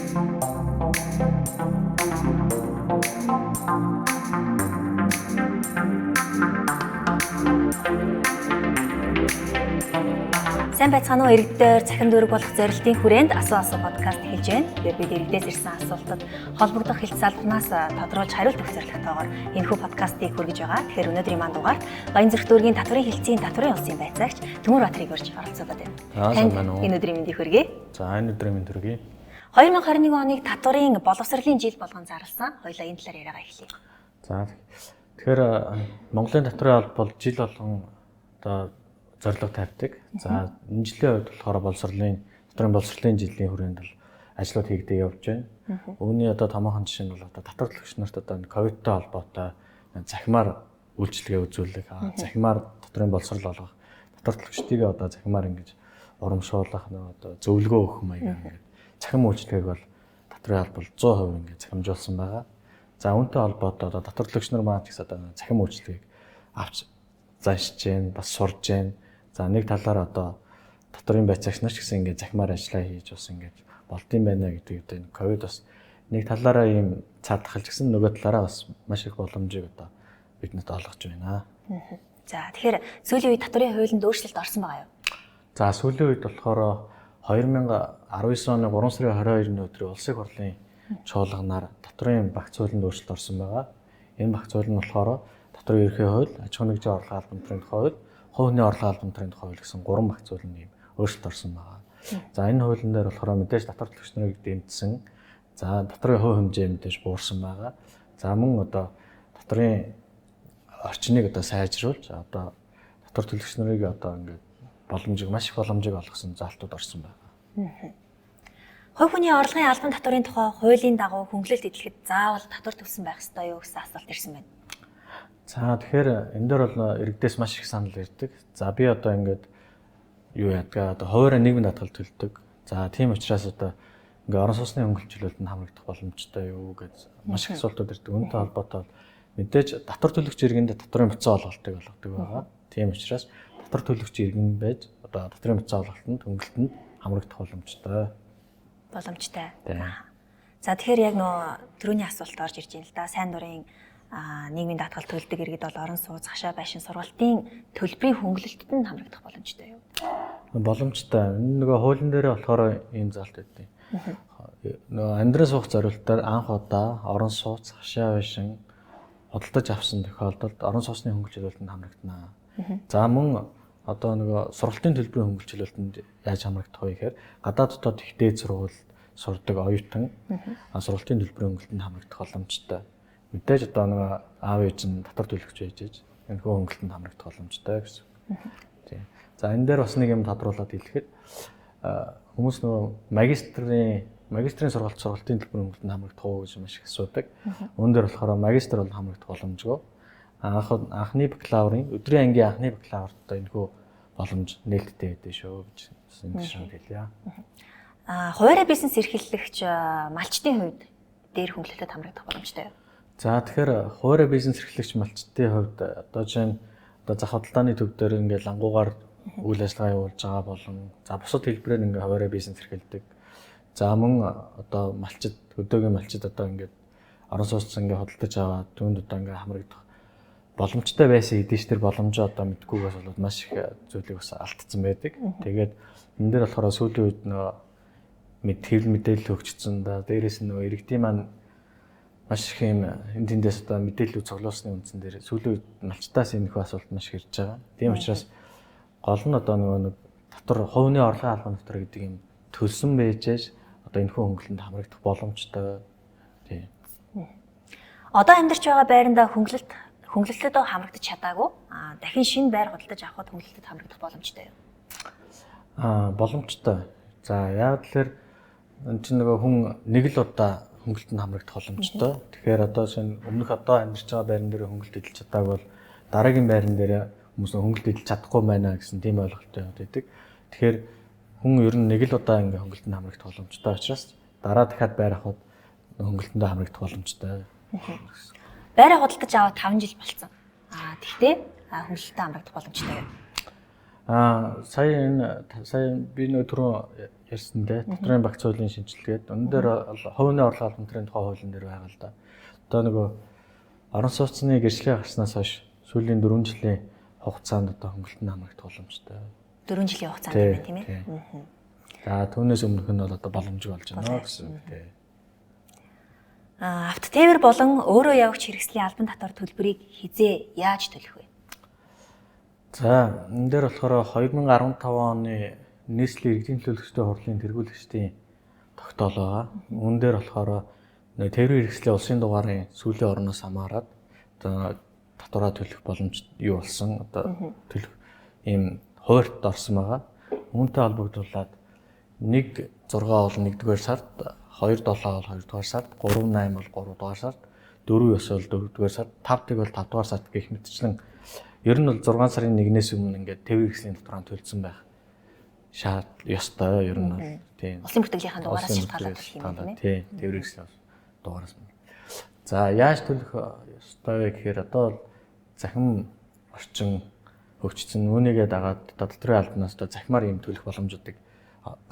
Сайн байцгаана уу, иргэдээр цахим дүүрэг болох зорилтын хүрээнд асуу асуу подкаст эхэлж байна. Тэгэхээр бид иргэдээс ирсэн асуултад холбогдох хэлц салбараас тодруулж хариулт өгөх зорилготойгоор энэхүү подкастыг хүргэж байгаа. Тэгэхээр өнөөдрийн маань дугаарт Баянзүрх дүүргийн татварын хэлтсийн татварын улсын байцаагч Төмөр Баатрыг урьж оролцоолоод байна. Сайн байна уу? Энэ өдрийн мэндийг хүргэе. За, энэ өдрийн мэнд хүргэе. 2021 оныг татварын боловсролын жил болгон зарласан. Хоёлаа энэ талаар яриагаа эхлэе. За, тэгэхээр Монголын татварын алба бол жил болгон одоо зорилго тавьдаг. За, энэ жилийн хувьд болохоор боловсролын татварын боловсролын жилийн хүрээнд бол ажлууд хийгдээ явж байна. Үүний одоо томоохон жишээ нь бол одоо татвар төлөгч нарт одоо энэ ковидтой холбоотой захимаар үйлчилгээ үзүүлэх, захимаар татварын боловсрол олгох, татвар төлөгчдийг одоо захимаар ингэж урамшуулах, нөгөө одоо зөвлөгөө өгөх маягаар ингээд цахим үйлчилгээг бол татварын алба бол 100% ингээд захимжуулсан байгаа. За, үүнтэй холбоотой одоо татвар төлөгч нар маань ч гэсэн одоо цахим үйлчилгээг авч заншиж гэн, бас сурж гэн. За, нэг талаар одоо татварын байцаагч нар ч гэсэн ингээд захимаар ажиллаа хийж бас ингээд болдсон байна гэдэг одоо энэ ковид бас нэг талаараа ийм цаадахалж гисэн, нөгөө талаараа бас маш их боломжийг одоо биднэрт олгож байна. За, тэгэхээр сүүлийн үед татварын хуулинд өөрчлөлт орсон байгаа юу? За, сүүлийн үед болохоор 2019 оны 3 сарын 22-ны өдрийн улсын хурлын чуулганаар татварын багц хуулинд өөрчлөлт орсон байгаа. Энэ багц хууль нь болохоор татварын ерөнхий хууль, аж ахуйн нэгжийн орлогын албан татварын тухай хууль, хувь хүний орлогын албан татварын тухай хууль гэсэн 3 багц хуулинд ийм өөрчлөлт орсон байгаа. За, энэ хуулийн дээр болохоор мэдээж татвар төлөгч нарыг дэмжсэн. За, татварын хувь хэмжээ мэдээж буурсан байгаа. За, мөн одоо татварын орчныг одоо сайжруулж одоо татвар төлөгч нарыг одоо ингээд боломжийг маш их боломжийг олгосон заалтууд орсон байгаа. Хувь хүний орлогын албан татварын тухай хуулийн дагуу хөнгөлөлт эдлэхэд заавал татвар төлсөн байх ёстой юу гэсэн асуулт ирсэн байна. За, тэгэхээр энэ дээр бол иргэдээс маш их санал ирдэг. За, би одоо ингээд юу яадаг, одоо хуваараа нийгмийн даатгал төлдөг. За, тийм учраас одоо ингээд орон сууцны хөнгөлөлт чөлөөлтөнд хамрагдах боломжтой юу гэж маш их асуултууд ирдэг. Үүнтэй холбоотой бол мэдээж татвар төлөгч иргэнд татварын буцаан олголтыг олгодог байгаа. Тийм учраас татвар төлөгч иргэн байж одоо татварын буцаан олголтод хөнгөлөлтөнд хамрагдах боломжтой. Боломжтой. За, тэгэхээр яг нөгөө түрүүний асуулт орж ирж байна л да. Сайн дурын нийгмийн даатгал төлдөг иргэд бол орон сууц, хашаа байшин, сургалтын төлбөрийн хөнгөлөлтөд нь хамрагдах боломжтой юу? Боломжтой. Энэ нөгөө хуулийн дээр болохоор ийм заалт байдیں۔ Нөгөө амьдран суух зорилтоор анх удаа орон сууц, хашаа байшин худалдаж авсан тохиолдолд орон сууцны хөнгөлөлт чөлөөлтөнд хамрагдана. За, мөн одоо нөгөө сургалтын төлбөрийн хөнгөлөлт чөлөөлтөнд яаж хамрагдах вэ гэхээр гадаад дотоод их дээд сургуульд сурдаг оюутан сургалтын төлбөрийн хөнгөлөлтөнд хамрагдах боломжтой. Мэдээж одоо нөгөө аав ээж нь татвар төлөгч байж ээж энэхүү хөнгөлөлтөнд хамрагдах боломжтой гэсэн. Тийм. За, энэ дээр бас нэг юм тодруулаад хэлэхэд хүмүүс нөгөө магистрийн сургалт сургалтын төлбөрийн хөнгөлөлтөнд хамрагдах уу гэж маш их асуудаг. Үүн дээр болохоор магистр бол хамрагдах боломжгүй. Анхны бакалаврын өдрийн ангийн анхны бакалаврт одоо энэхүү боломж нээлттэй байдсан шүү гэж энэ гишүүнд хэлье. Хуваараа бизнес эрхлэгч малчдын хувьд дээр хөнгөлөлтөд хамрагдах боломжтой юу? За, тэгэхээр хуваараа бизнес эрхлэгч малчдын хувьд одоо жишээ нь одоо зах худалдааны төв дээр ингээд лангуугаар үйл ажиллагаа явуулж байгаа болон за бусад хэлбэрээр ингээд хуваараа бизнес эрхэлдэг. За, мөн одоо малчид, өдөөгийн малчид одоо ингээд орон сууц ингээд худалдаж аваад түүнд одоо ингээд хамрагдах боломжтой байсан хэдий ч тэр боломжоо одоо мэдгүйгээс болоод маш их зүйлийг бас алдсан байдаг. Тэгээд энэ дээр болохоор сүүлийн үед нөгөө хэвлэл мэдээлэл хөгжсөн да. Дээрээс нь нөгөө иргэдийн маань маш их юм энэ тэндээс одоо мэдээлэл цуглуулсны үндсэн дээр сүүлийн үед малчтаас энэхүү асуулт маш их ирж байгаа. Тийм учраас гол нь одоо нөгөө нэг татвар хувийн орлогын албан татвар гэдэг юм төлсөн байжээж одоо энэхүү хөнгөлөлтөнд хамрагдах боломжтой. Тийм. Одоо амьдарч байгаа байрандаа хөнгөлөлтөд хамрагдаж чадаагүй. Дахин шинэ байр худалдаж авахад хөнгөлөлтөд хамрагдах боломжтой юу? Боломжтой. За, яг тэгэхээр энэ чинь нөгөө хүн нэг л удаа хөнгөлөлтөнд хамрагдах боломжтой. Тэгэхээр одоо шинэ өмнөх одоо амьдарч байгаа байран дээр хөнгөлөлт эдэлж чадаагүй бол дараагийн байран дээр хүмүүс хөнгөлөлт эдэлж чадахгүй байна гэсэн тийм ойлголттой яваад байдаг. Тэгэхээр хүн ер нь нэг л удаа ингээ хөнгөлөлтөнд хамрагдах боломжтой учраас дараа дахиад байр авахад хөнгөлөлтөндөө хамрагдах боломжтой. Байраа худалдаж аваад 5 жил болцсон. Тэгтээ хөнгөлөлтөд хамрагдах боломжтой юу? Сая энэ сая би нөө түрүү ярьсан те татварын багц хуулийн шинжилгээд өнөн дээр хувийн орлого албан төрийн тухай хуулийн дээр байгаа л да. Одоо нөгөө орон сууцны гэрчлэгээ гарснаас хойш сүүлийн 4 жилийн хугацаанд одоо хөнгөлөлтөнд хамрагдах боломжтой. 4 жилийн хугацаанд байна тийм ээ. За түүнээс өмнөх нь бол одоо боломжгүй болж байна гэсэн үг тийм. Автотээвэр болон өөрөө явагч хэрэгслийн албан татвар төлбөрийг хизээ яаж төлөх вэ? За энэ дээр болохоор 2015 оны нийслэлийн иргэдийн төлөөлөгчдийн хурлын тэргүүлэгчдийн тогтоол байгаа. Үүн дээр болохоор тээврийн хэрэгслийн улсын дугаарын сүүлийн орноос хамаарат одоо татвараа төлөх боломж юу болсон одоо төлөх ийм хуурт орсон байгаа. Үүнтэй холбогдуулаад 1 6 бол 1-р сард, 2 7 бол 2-р сард, 3 8 бол 3-р сард, 4 9 бол 4-р сард, 5 1 бол 5-р сард гэх мэтчлэн ер нь бол 6 сарын 1-ээс өмнө ингээд тээврийн хэрэгслийн татвараа төлсөн байх шаард ёстой ер нь бол тийм. Улсын бүртгэлийнхаа дугаараас шалтгаалаад төлөх юм байна тийм. Тээврийн хэрэгслийн дугаараас. За яаж төлөх ёстой вэ гэхээр одоо бол захим орчин хөгжсөн. Үүнийгээ дагаад одоо татварын албанаас одоо захимаар юм төлөх боломжуудыг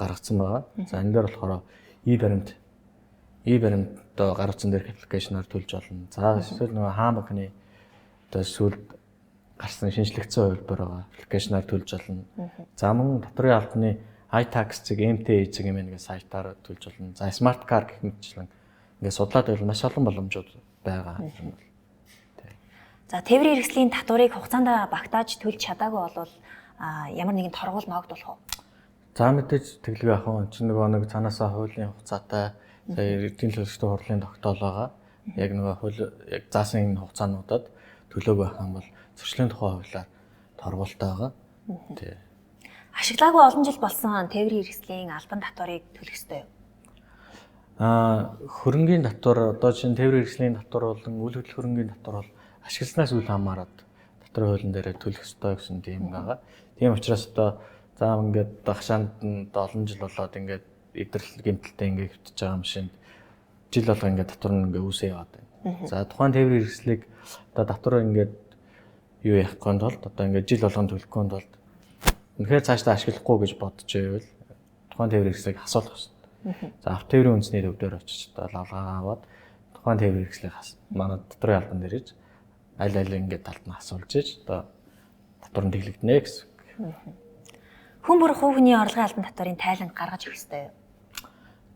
гаргацсан байгаа. За энэ дээр болохоор e-баримт одоо гаргацсан дээрх аппликейшнаар төлж болно. За эсвэл нөгөө хаан банкны одоо сүүлд гарсан шинжлэгдсэн хувилбар байгаа. Аппликейшнаар төлж болно. За мөн татварын албаны iTax цэг MTA цэг юм нэг сайтаар төлж болно. За smart card гэх мэтчлэн ингээд судлаад байвал маш олон боломжууд байгаа. За тээврийн хэрэгслийн татварыг хугацаанд багтааж төлж чадаагүй бол ямар нэгэн торгуул ноогдуулах уу? За мэдээж тэглэв яах вэ? Чинь нөгөө нэг цаанаасаа хуулийн хугацаатай иргэдийн төлөөлөгчдийн хурлын тогтоол байгаа. Яг нөгөө хууль яг заасан энэ хугацаануудад төлөөг байх юм бол зөрчлийн тухай хуулиар торгуултай байгаа. Тий. Ашиглаагүй олон жил болсон тээврийн хэрэгслийн албан татварыг төлөх ёстой юу? Хөрөнгийн татвар одоо чинь тээврийн хэрэгслийн татвар болон үйл хөдлөх хөрөнгийн татвар бол ашигласнаас үл хамааран татварын хуулийн дээр төлөх ёстой гэсэн тийм байгаа. Тийм учраас одоо за ингээд хашаанд нь олон жил болоод ингээд идрэл гэмтэлтэй ингээд хэвтэж байгаа машинд жил болго ингээд татвар нь ингээд үүсээ яваад байна. За тухайн тээврийн хэрэгслийг одоо татвар ингээд юу яахгүй тулд одоо ингээд жил болгон төлөхгүй тулд үнэхээр цаашдаа ашиглахгүй гэж бодож байвал тухайн тээврийн хэрэгслийг асуулах ёстой. За автотээврийн үндэсний төв дээр очиж одоо лавлгаа аваад тухайн тээврийн хэрэгслийг манай татварын албан дээр иж аль аль ингээд талд нь асуулж иж одоо татвар нь тэглэгдэнэ гэсэн. Хүн бүр хувь хүний орлогын албан татварын тайлан гаргаж өгөх ёстой юу?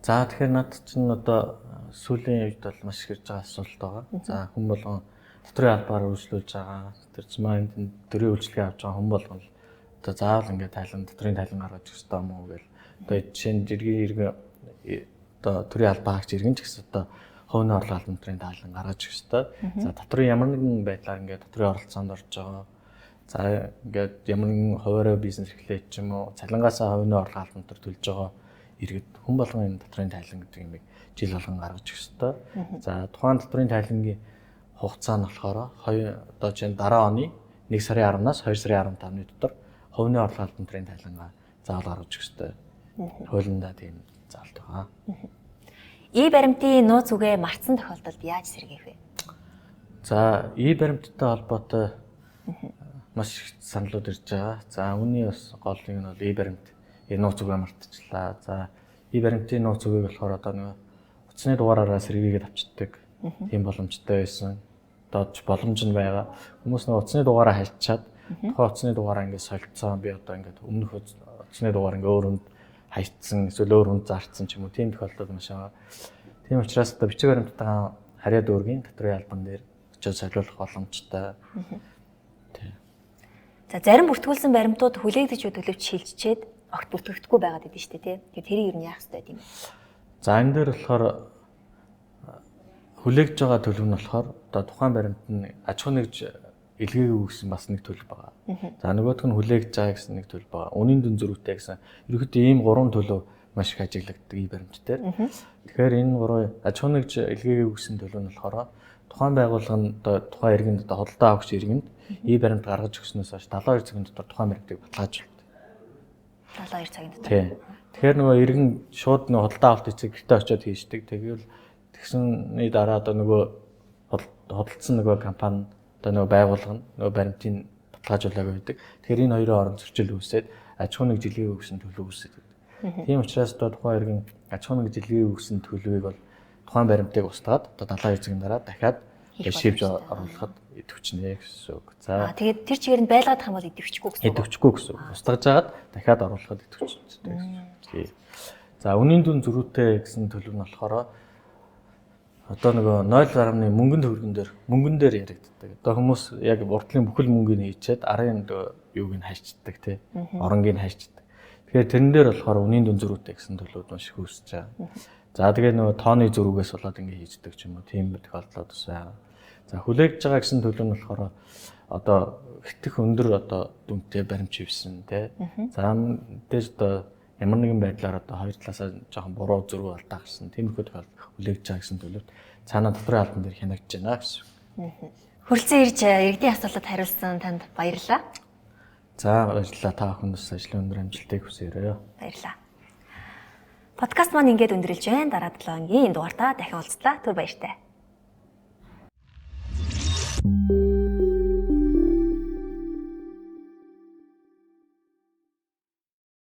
За тэгэхээр над чинь одоо сүүлийн үед бол маш их ирж байгаа асуулт байгаа. За хүн болгон татварын албаар үйлчлүүлж байгаа. Тэр маань төрийн үйлчилгээ авч байгаа хүн болгон л одоо заавал ингээд тайлан татварын тайлан гаргаж өгөх ёстой юм уу гэл. Одоо жишээ нь иргэн одоо төрийн албаа хаагч иргэн ч гэсэн одоо хувийн орлого албан татварын тайлан гаргаж өгөх ёстой. За татварын ямар нэгэн байдлаар ингээд татварын оролцоонд орж байгаа. За ингээд ямар нэгэн хуваараа бизнес эхлээд ч юм уу цалингаасаа хувийн орлого албан татвар төлж байгаа иргэд хүн болгон энэ татварын тайлан гэдэг юмыг жил болгон гаргаж өгөх ёстой. За тухайн татварын тайлангийн хугацаа нь болохоор одоо чинь дараа оны 1 сарын 10-наас 2 сарын 15-ны дотор хувийн орлого албан татварын тайлангаа заавал гаргаж өгөх ёстой. Хуулиндаа тийм заалт байгаа. И-баримтын нууц үгээ мартсан тохиолдолд яаж сэргээх вэ? За и-баримттай холбоотой маш их саналууд ирж байгаа. За үүний бас гол нэг нь бол и-баримт нууц үгээ мартчихлаа. За и-баримтын нууц үгийг болохоор одоо нэг утасны дугаараараа сэргийгээд авчдаг тийм боломжтой байсан. Одоо ч боломж нь байгаа. Хүмүүс нэг утасны дугаараа хальчаад тухайн утасны дугаараа ингээд солилцсон. Би одоо ингээд өмнөх утасны дугаар ингээд өөр хүнд хайцсан эсвэл өөр хүнд зарцсан ч юм уу тийм тохиолдол маш байгаа. Тийм учраас одоо бичиг баримттайгаа харьяа дүүргийн татварын албан дээр очиод солиулах боломжтой. Тийм. За зарим бүртгүүлсэн баримтууд хүлээгдэж төлөвч шилжчихэд огт бүртгэгдэхгүй байгаад идэв шүү дээ, тий. Тэгэхээр тэрийг ер нь яах ёстой юм бэ? За энэ дээр болохоор хүлээгдэж байгаа төлөв нь болохоор одоо тухайн баримт нь аж ахуй нэгж илгээгүй гэсэн бас нэг төлөв байгаа. За нөгөөх нь хүлээгдэж байгаа гэсэн нэг төлөв байгаа. Үнийн дүн зөрүүтэй гэсэн. Ерөнхийдөө ийм гурван төлөв маш их ажиглагддаг ий баримт дээр. Тэгэхээр энэ гурван аж ахуй нэгж илгээгүй гэсэн төлөв нь болохоор тухайн байгууллага нь одоо тухайн иргэнд одоо худалдаа авагч иргэнд ий баримт гаргаж өгснөөс хойш 72 цагийн дотор тухайн баримтыг баталгаажуулдаг. 72 цагийн дотор. Тийм. Тэгэхээр нөгөө иргэн шууд нөгөө худалдаа авалт эцэг гэртээ очиод хийждэг. Тэгвэл тэгсэний дараа одоо нөгөө худалдсан нөгөө компани одоо нөгөө байгууллага нь нөгөө баримтын баталгаажуулаагүй байдаг. Тэгэхээр энэ хоёрын хооронд зөрчил үүсээд аж ахуйн нэг жилийн өгсөн төлөв үүсээд байдаг. Тийм учраас одоо тухайн иргэн аж ахуйн нэг жилийн өгсөн төлөвийг бол тухайн баримтыг устгаад одоо 72 цагийн дараа дахиад шивж оруулахад идэвхжинэ гэсэн үг. За тэгээд тэр чигээр нь байлгаадах юм бол идэвхчихгүй гэсэн үг. Идэвхчихгүй гэсэн үг. Устгаж хагаад дахиад оруулахад идэвхжинэ гэсэн үг. За үнийн дүн зөрүүтэй гэсэн төлөв нь болохоор одоо нөгөө 0.1 мөнгөн төгрөгөн дээр мөнгөн дээр яригддаг. Одоо хүмүүс яг урдлын бүхэл мөнгийг хийчихэд арын юуг нь хайчдаг тий. Оронгийг хайчдаг. Тэгэхээр тэрэн дээр болохоор үнийн дүн зөрүүтэй гэсэн төлөвүүд маш их үүсэж байгаа. За тэгээ нөгөө тооны зөрүүгээс болоод ингэ хийждэг ч юм уу тийм тохиолдлууд бас байгаа. За хүлээгдэж байгаа гэсэн төлөв нь болохоор одоо хэтэх өндөр одоо дүнтэй баримт чивсэн тий. За мэдээж одоо ямар нэгэн байдлаар одоо хоёр талаасаа жоохон буруу зөрүү алдаа гарсан тиймэрхүү тохиолдол хүлээгдэж байгаа гэсэн төлөвт цаанаа дотрын албан дээр хянагдж байна гэсэн. Хүрэлцэн ирж иргэдийн асуултад хариулсан танд баярлалаа. За баярлалаа. Та бүхэнд бас ажлын өндөр амжилтыг хүсье. Баярлалаа. Подкаст маань ингээд өндөрлөж байна. Дараа 7 хоногийн энэ дугаартаа дахин уулзлаа. Түр баяртай.